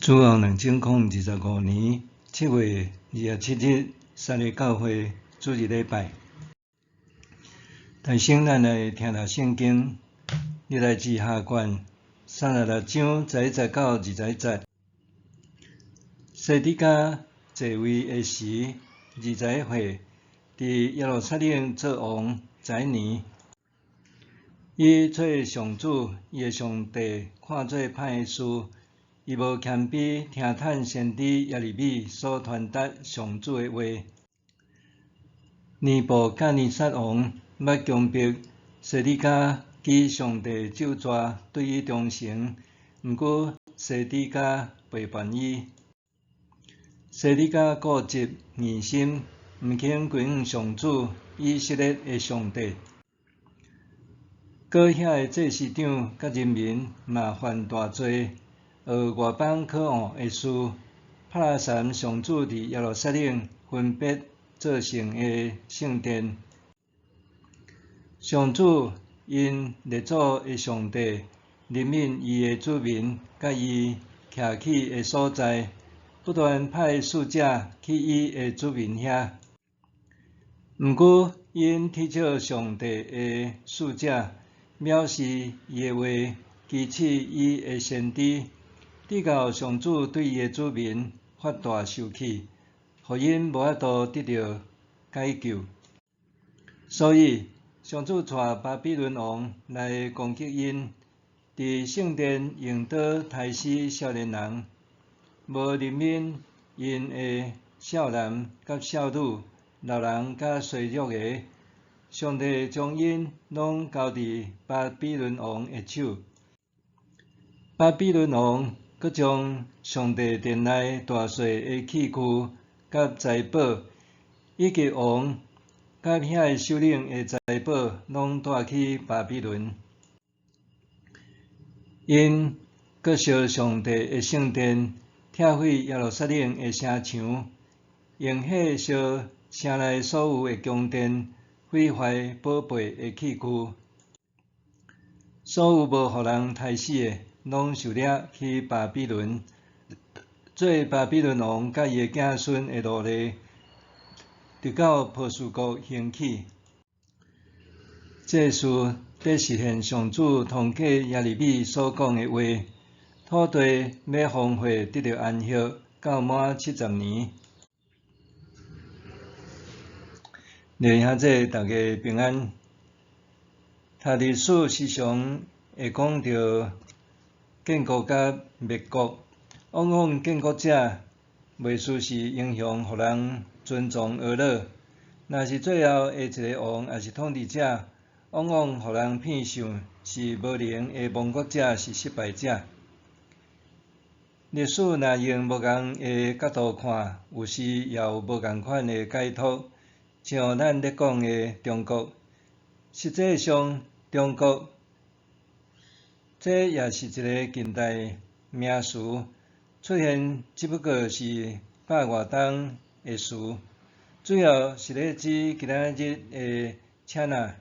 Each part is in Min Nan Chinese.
主後2025年7月27日，三个教會主日禮拜。首先，咱來聽讀聖經，歷代志下卷36章11節到21節。西底家在位的時，21歲，佇耶路撒冷做王十一年。伊揣上主伊的上帝看做歹的事，伊無謙卑聽趁先知耶利米所傳達上主的話。尼布甲尼撒王捌強迫西底家舉上帝咒詛對伊忠誠，毋過西底家背叛伊。西底家固執硬心，毋肯歸向上主以色列的上帝。閣遐的祭司長佮人民嘛犯大罪，學外邦可惡的事，拍拉毘上主佇耶路撒冷分別做聖的聖殿。上主𪜶列祖的上帝憐憫伊的子民，佮伊徛起的所在，不斷派使者去伊的子民遐。毋過𪜶恥笑上帝的使者，藐視伊的話，譏刺伊的先知，直到上主對伊的子民發大受氣，予𪜶無法度得著解救。所以，上主帶巴比倫王來攻擊𪜶，佇聖殿用刀刣死少年人，無憐憫𪜶的少男佮少女、老人佮衰弱的。上帝將𪜶攏交佇巴比倫王的手。巴比倫王閣將上帝殿內大細的器具佮財寶，以及王佮遐的首領的財寶，攏帶去巴比倫。𪜶閣燒上帝的聖殿，拆毀耶路撒冷的城牆，用火燒城內所有的宮殿，毀壞寶貝的器具。所有無予人刣死的，攏受掠去巴比倫，做巴比倫王佮伊的子孫的奴隸，直到波斯國興起。這事得實現上主通過耶利米所講的話：土地欲荒廢得著安息，到滿70年。弟兄姊大家平安。讀歷史時常會講著建國佮滅國，往往建國者袂輸是英雄，予人尊崇呵咾。若是最後的一个王，抑是統治者，往往予人騙想是無能的亡國者，是失敗者。歷史若用無仝的角度看，有時也有無仝款的解脫。像咱咧講的中國，實際上中國這也是一个近代名詞，出現只不過是百外冬的事，主要是咧指今仔日的 China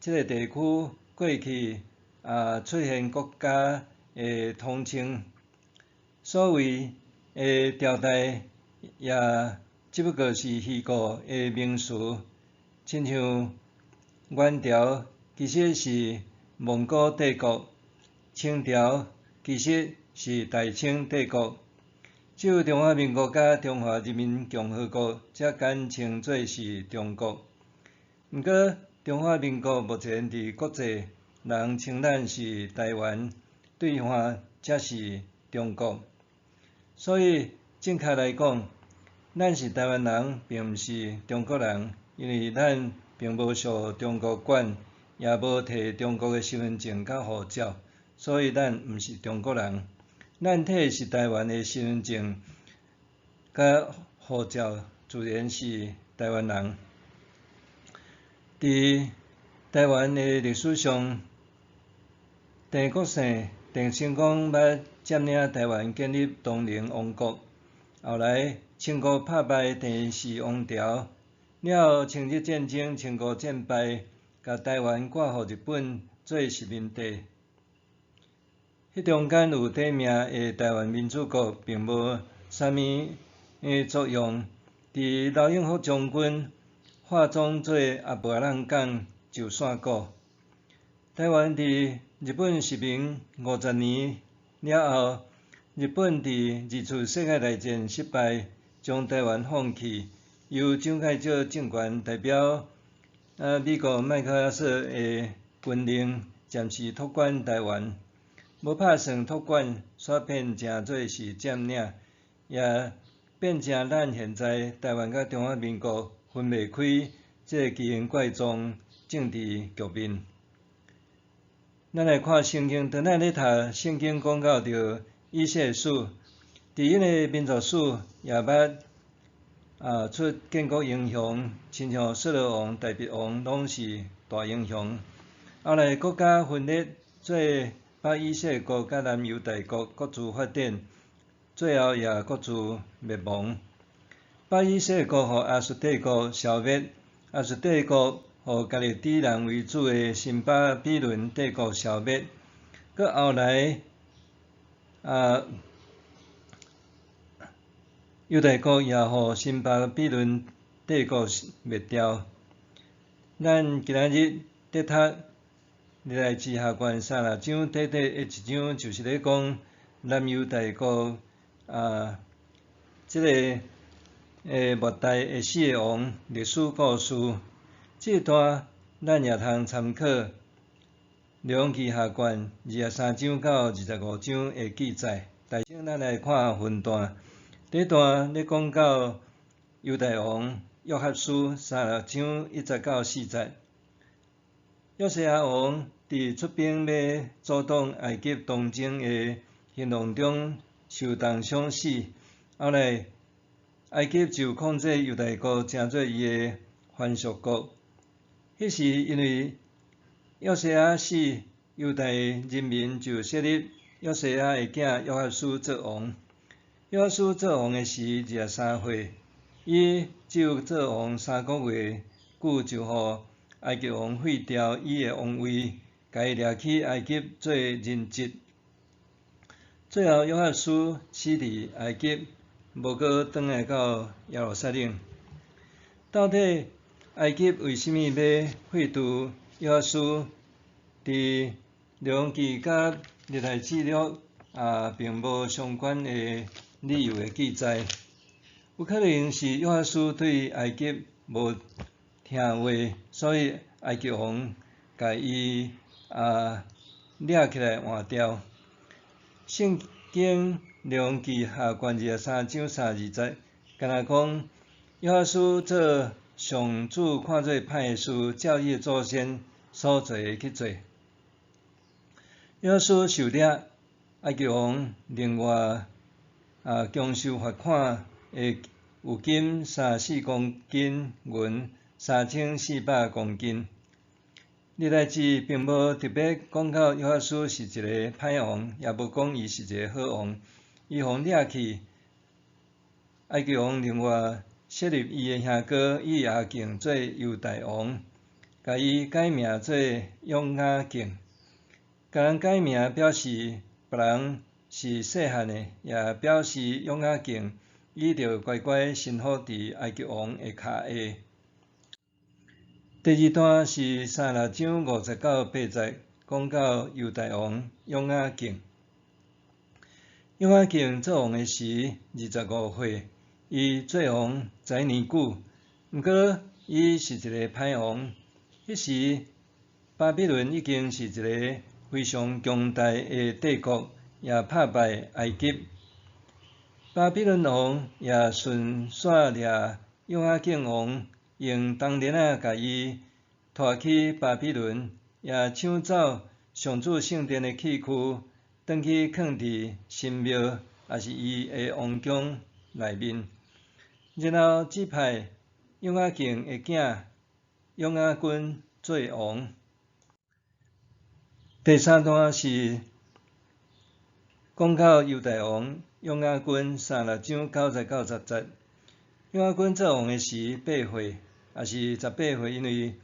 這个地區過去也出現國家的統稱，所謂的朝代也只不過是虛構的名詞，親像元朝其實是蒙古帝國，清朝其實是大清帝國，只有中華民國佮中華人民共和國才敢稱做是中國。毋過，中華民國目前佇國際人稱咱是台灣，對岸才是中國。所以，正確來講，咱是台灣人，並毋是中國人，因為咱並無受中國管，也無提中國的身份證佮護照，所以咱毋是中國人。咱提的是台灣的身份證佮護照，自然是台灣人。佇台灣的歷史上，鄭國姓鄭成功捌佔領台灣，建立東寧王國。後來清國拍敗鄭氏王朝，了後清日戰爭，清國戰敗，共台灣割予日本做殖民地。彼彼中間有短命的臺灣民主國並無啥物作用。佇劉永福將軍化妝做阿婆仔人港就散股。臺灣佇日本殖民50年了後，日本佇二次世界大戰失敗，將臺灣放棄，由蔣介石政權代表美國麥克阿瑟的軍令暫時託管臺灣。無拍算託管，煞變成做是佔領，也變成咱現在臺灣佮中華民國分袂開這个奇形怪狀政治局面。咱來看聖經，當咱咧讀聖經講到著以色列史，佇𪜶的民族史也捌出建國英雄，親像掃羅王、大衛王，攏是大英雄。後來國家分裂，做北以色列國佮南猶大國各自發展，最後也各自滅亡。北以色列國予亞述帝國消滅，亞述帝國予迦勒底人為主的新巴比倫帝國消滅。閣後來，猶大國也予新巴比倫帝國滅掉。咱今仔日佇讀歷代志下卷36章短短的一章，就是咧講南猶大國這个末代的四个王歷史故事。這段咱也通參考《列王紀下卷》23章到25章的記載。首先，咱來看分段。第一段咧講到猶大王約哈斯36章1節到4節。約西亞王佇出兵欲阻擋埃及東征的行動中受重傷死，後來埃及就控制猶大國，成做伊的藩屬國。彼時因為約西亞死，猶大人民就設立約西亞的囝約哈斯做王。約哈斯做王的時23歲，伊只有做王3個月久，就予埃及王廢掉伊的王位，共伊掠去埃及做人質。最後約哈斯死佇埃及，無閣轉來到耶路撒冷。到底埃及為啥物欲廢除約哈斯？佇列王紀佮歷代志錄並無相關的理由的記載。有可能是約哈斯對埃及無聽話，所以埃及王共伊掠起來換掉。聖經列王紀下卷23章32節，敢若講約哈斯做上主看做歹的事，照伊的祖先所做的去做。約哈斯受掠，埃及王另外強收罰款的有金34公斤，銀3400公斤。歷代志並無特別講到約哈斯是一个歹王，也無講伊是一个好王。伊予掠去，埃及王另外設立伊的兄哥以雅敬做猶大王，共伊改名做約雅敬。共人改名表示別人是細漢的，也表示約雅敬伊著乖乖臣服佇埃及王的跤下。第二段是36章5節到8節，講到猶大王約雅敬。約雅敬做王的時，25歲，伊做王11年久。毋過，伊是一个歹王。彼時，巴比倫已經是一个非常強大的帝國，也拍敗埃及。巴比倫王也順紲掠約雅敬王，用銅鏈仔共伊拖去巴比倫，也搶走上主聖殿的器具，轉去囥佇神廟，抑是伊的王宮內面。然後指派約雅敬的囝約雅斤做王。第三段是講到猶大王約雅斤36章9節到10節。約雅斤做王的時8歲，抑是18歲，因為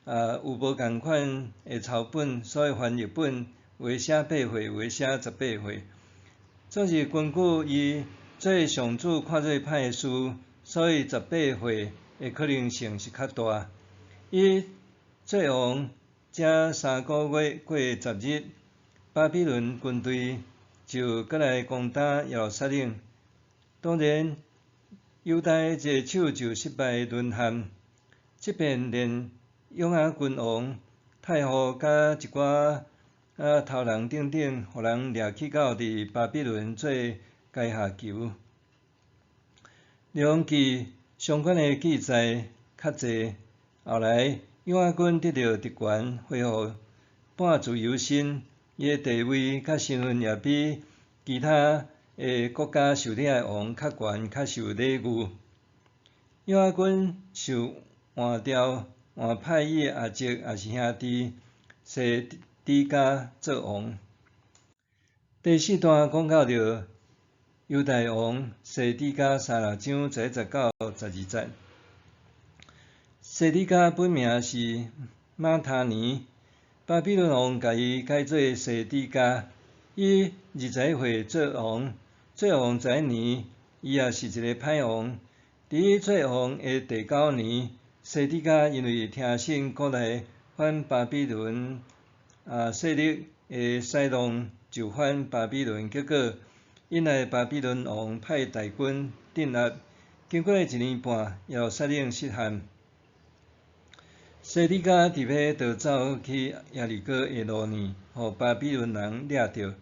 有無仝款的抄本，所以翻譯本有的寫八歲，有的寫十八歲。總是根據伊做上主看做歹的事，所以十八歲的可能性是較大。伊做王才3個月過10日，巴比倫軍隊就閣來攻打耶路撒冷。當然，猶大這個手就失敗淪陷。這遍連約雅斤王、太后佮一寡頭人等等，予人掠去到佇巴比倫做階下囚。列王紀相關的記載較濟，後來約雅斤得著特權，恢復半自由身，伊的地位佮身份也比其他的國家受掠的王較懸，較受禮遇。約雅斤受換掉，換派伊的阿叔，也是兄弟西底家做王。第四段講到著猶大王西底家三六章11節到12節。西底家本名是馬他尼，巴比倫王共伊改做西底家。伊21歲做王，做王11年，伊也是一个歹王。佇伊做王的第九年，西底家因為聽信國內反巴比倫勢力的使弄，就反巴比倫，結果引來巴比倫王派大軍鎮壓。經過一年半，耶路撒冷失陷。西底家佇欲逃走去耶利哥的路呢，予巴比倫人掠著。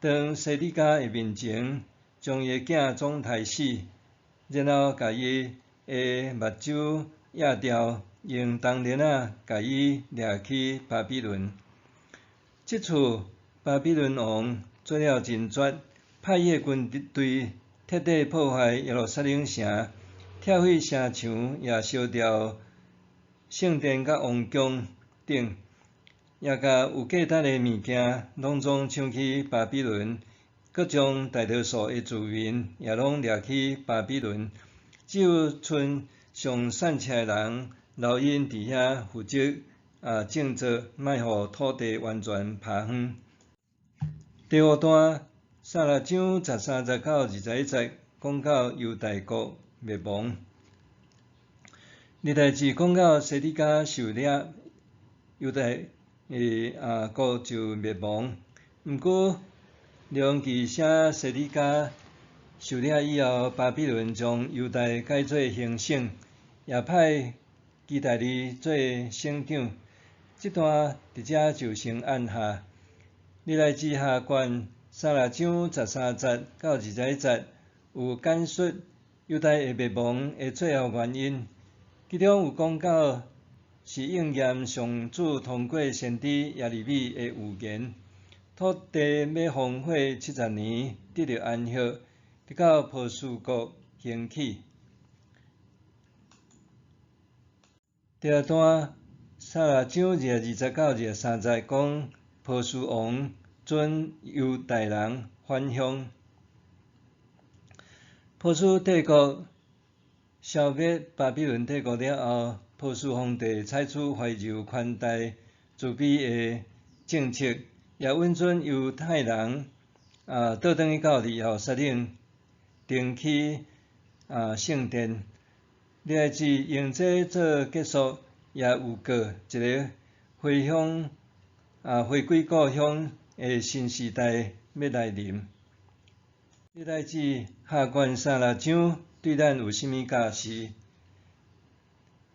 當西底家的面前，將伊的囝總刣死，然後共伊的目睭掖掉，用銅鏈仔共伊掠去巴比倫。這次巴比倫王做了真絕，派伊的軍隊徹底破壞耶路撒冷城，拆毀城牆，也燒掉聖殿佮王宮等，也共有價值的物件攏總搶去巴比倫，閣將大多數的住民也攏掠去巴比倫，只有賰上散赤的人留𪜶佇遐負責種作，莫予土地完全拋荒。第五段三六章13節到21節講到猶大國滅亡。歷代志講到西底家受掠，猶大國就滅亡。毋過，列王紀寫西底家受掠以後，巴比倫將猶大改做行省，也派基大利做省長。這段佇遮就先按下。歷代志下卷三六章13節到21節有簡述猶大會滅亡的最後原因，其中有講到是應驗上主通過先知耶利米的預言，土地欲荒廢70年，得著安息，直到波斯國興起。第二段三六章22節到23節講波斯王准猶大人返鄉。波斯帝國消滅巴比倫帝國了後，波斯皇帝採取懷柔寬待慈悲的政策，也允准猶太人倒轉去到耶路撒冷，重起聖殿。歷代志用這做結束，也預告一个回鄉回歸故鄉的新時代欲來臨。歷代志下卷三六章對咱有啥物教示？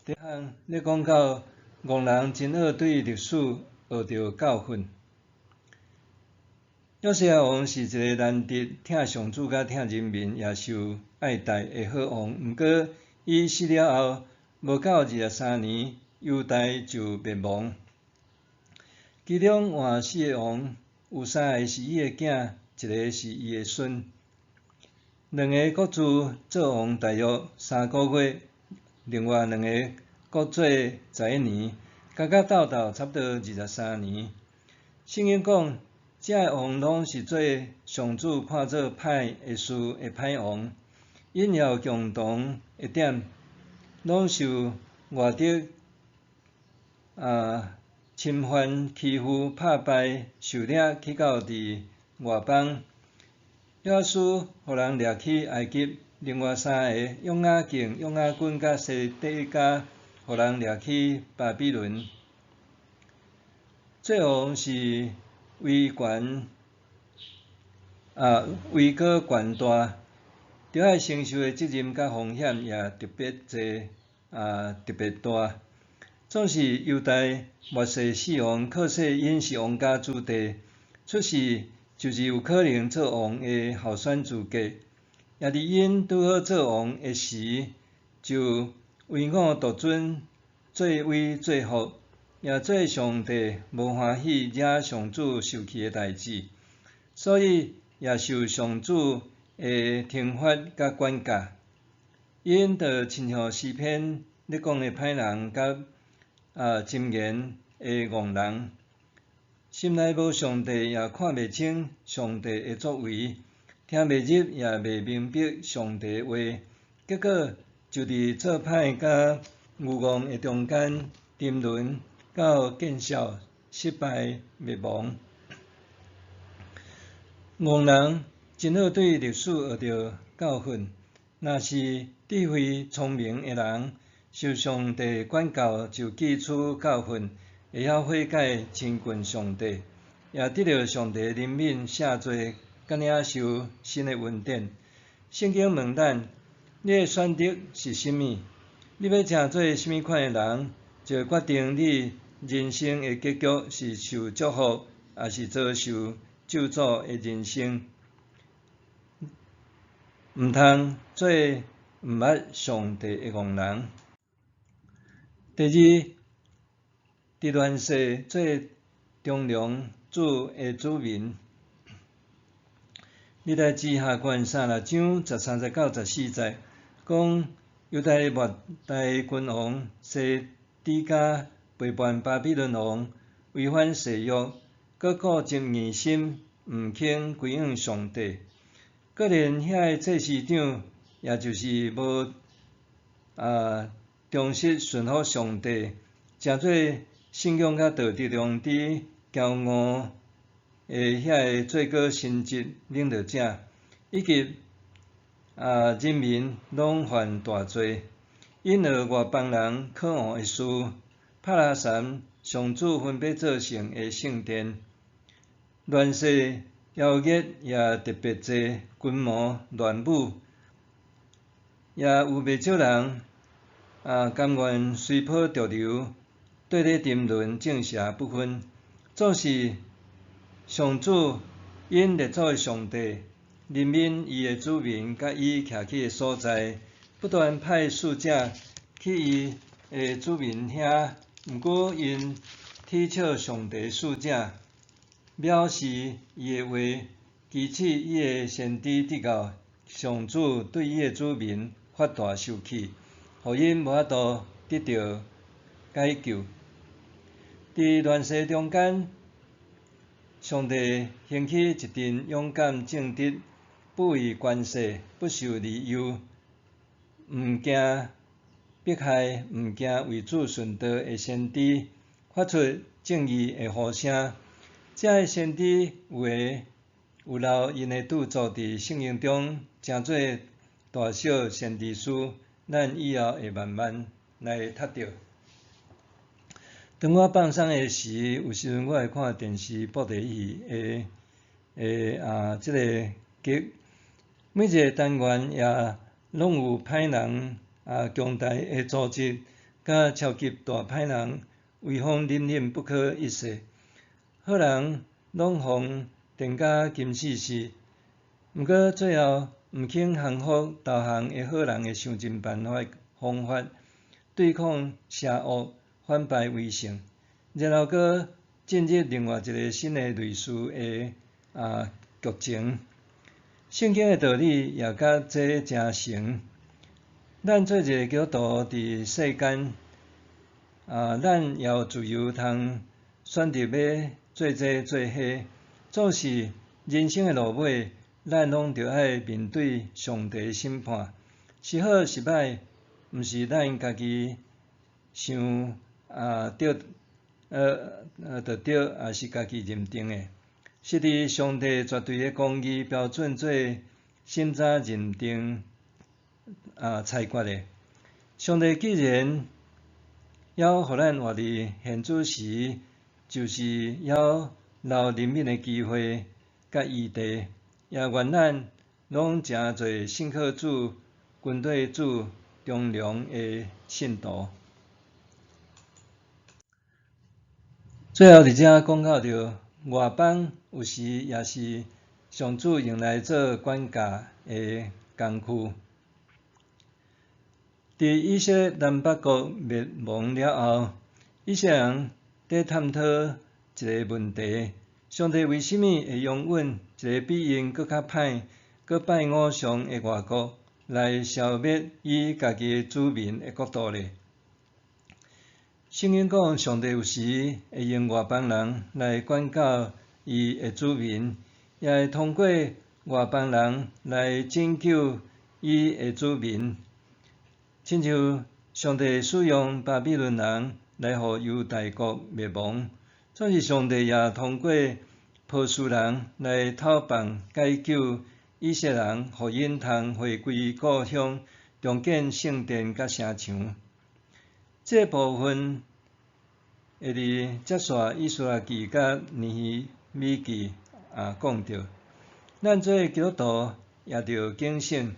第一項咧講到戇人真愛對歷史學著教訓。約西亞王是一个難得疼上主佮疼人民，也受愛戴的好王。毋過，伊死了後，無夠23年，猶大就滅亡。其中換四个王，有三个是伊的囝，一个是伊的孫。兩个各自做王大約3個月，另外兩个各做11年，加加鬥鬥差不多23年。聖經講，這个王攏是做上主看做歹的事的歹王，𪜶也有共同的點，攏受外敵侵犯、欺負、拍敗、受掠去到佇外邦。約阿斯予人掠去埃及，另外三个約雅敬、約雅斤佮西底家，予人掠去巴比倫。做王是威權啊，位高權大，著愛承受的責任佮風險也特別濟啊，特別大。總是猶大末世四王靠勢𪜶是王家子弟，出世就是有可能做王的候選資格。也佇𪜶拄好做王的時，就唯我獨尊，作威作福，也做上帝無歡喜惹上主受氣的代誌，所以也受上主的懲罰佮管教。𪜶就親像詩篇咧講的歹人佮箴言的戇人，心內無上帝，也看袂清上帝的作為，聽袂入也袂明白上帝的話，結果就佇做歹佮愚戇的中間沉淪，到見笑失敗滅亡。戇人真好對歷史學著教訓，若是智慧聰明的人，受上帝管教就記取教訓，會曉悔改親近上帝，也得著上帝憐憫赦罪，佮領受新的恩典。聖經問咱：你的選擇是啥物？你欲成做啥物款的人，就會決定你人生的結局是受祝福，抑是遭受咒詛的人生。毋通做毋捌上帝的戇人。第二，佇亂世做忠良主的子民。歷代志下卷36章13節到14節，講猶大末代君王西底家背叛巴比倫王，違反誓約，閣固執硬心，毋肯歸向上帝。閣連遐个祭司長，也就是無忠實順服上帝，成做信仰佮道德良知驕傲的遐个最高神職領導者，以及人民攏犯大罪，𪜶學外邦人可惡的事，拍拉搧上主分別做聖的聖殿。亂世妖孽也特別濟，群魔亂舞，也有袂少人甘願隨波逐流，綴咧沉淪，正邪不分。總是上主𪜶列祖的上帝，憐憫伊的子民，佮伊徛起的所在，不斷派使者去伊的子民遐，毋過𪜶恥笑上帝使者，藐視伊的話，譏刺伊的先知，直到上主對伊的子民發大受氣，予𪜶無法度得著解救。佇亂世中間，上帝興起一陣勇敢正直、不畏權勢、不受利誘、毋驚迫害、毋驚為主殉道的先知，發出正義的呼聲。這个先知有的有留𪜶的著作佇聖經中，成做大小先知書，咱以後會慢慢來讀著。當我放鬆的時，有時陣我會看電視布袋戲的這个劇，每一个單元也攏有歹人強大的組織，佮超級大歹人，威風凜凜不可一世。好人攏予電甲金死死，毋過最後毋肯降服投降的好人會想盡辦法方法對抗邪惡，反敗為勝，然後閣進入另外一个新的類似的劇情。聖經的道理也佮這誠成。咱做一个基督徒佇世間，咱也有自由通選擇欲做這做彼，總是人生的落尾，咱攏著愛面對上帝審判，是好是歹，毋是咱家己想著著對，也是家己認定的。是佇上帝絕對的公義標準做審查認定裁決的。上帝既然猶予咱活佇現此時，就是猶留憐憫的機會佮餘地，也願咱攏成做信靠主、跟綴主忠良的信徒。最後佇遮講到著外邦有時也是上主用來做管教的工具。佇以色列南北國滅亡了後，以色列人佇探討一个問題：上帝為啥物會容忍一个比𪜶閣較歹、閣拜偶像的外國來消滅伊家己的子民的國度呢？聖經講，上帝有時會用外邦人來管教伊的子民，也會通過外邦人來拯救伊的子民。親像上帝使用巴比倫人來予猶大國滅亡，總是上帝也通過波斯人來討辦解救以色列人，予𪜶通回歸故鄉，重建聖殿佮城牆。這个部分會佇接續以斯拉記佮尼希米記講著。咱做基督徒也著警醒。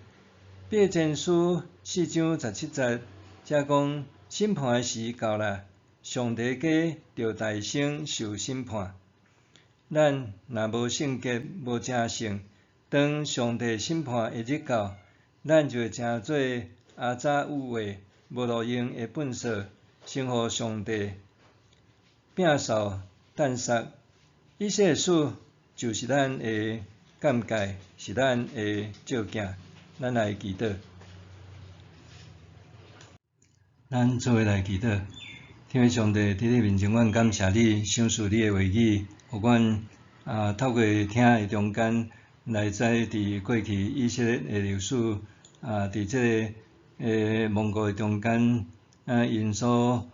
彼得前書四章十七節，遮講審判的時到啦，上帝家著代先受審判。咱若無聖潔、無成聖，當上帝審判的日到，咱就會成做餡渣污穢、無路用的糞掃，先予上帝摒掃、擲殺。以西的死就是咱的鑑戒，是咱的照鏡。咱來祈禱，咱做伙來祈禱。天父上帝，佇你面前，阮感謝你，賞賜你的話語，予阮透過聽的中間來知佇過去以色列的歷史佇這个亡國的中間，𪜶所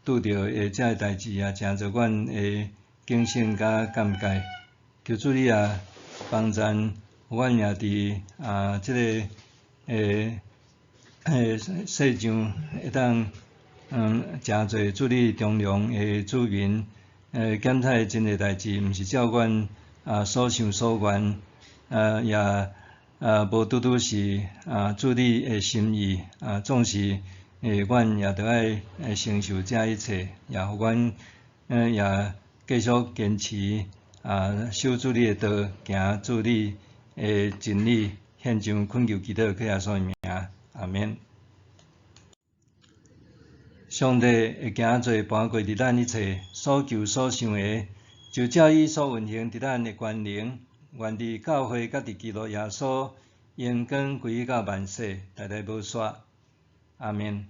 拄著的這个代誌啊，成做阮的警醒佮鑑戒。求主你啊，幫贊阮也佇這个世上會當成做主你忠良的子民。檢採真濟代誌，毋是照阮所想所願，也無拄拄是主你的心意，總是阮也著愛承受這一切，也予阮也繼續堅持守主你的道，行主你的真理，獻上懇求祈禱，靠耶穌的名，阿們。上帝會行做盤過佇咱一切所求所想的，就照伊所運行佇咱的權能，願佇教會佮佇基督耶穌，榮光歸到萬世，代代無煞。阿們。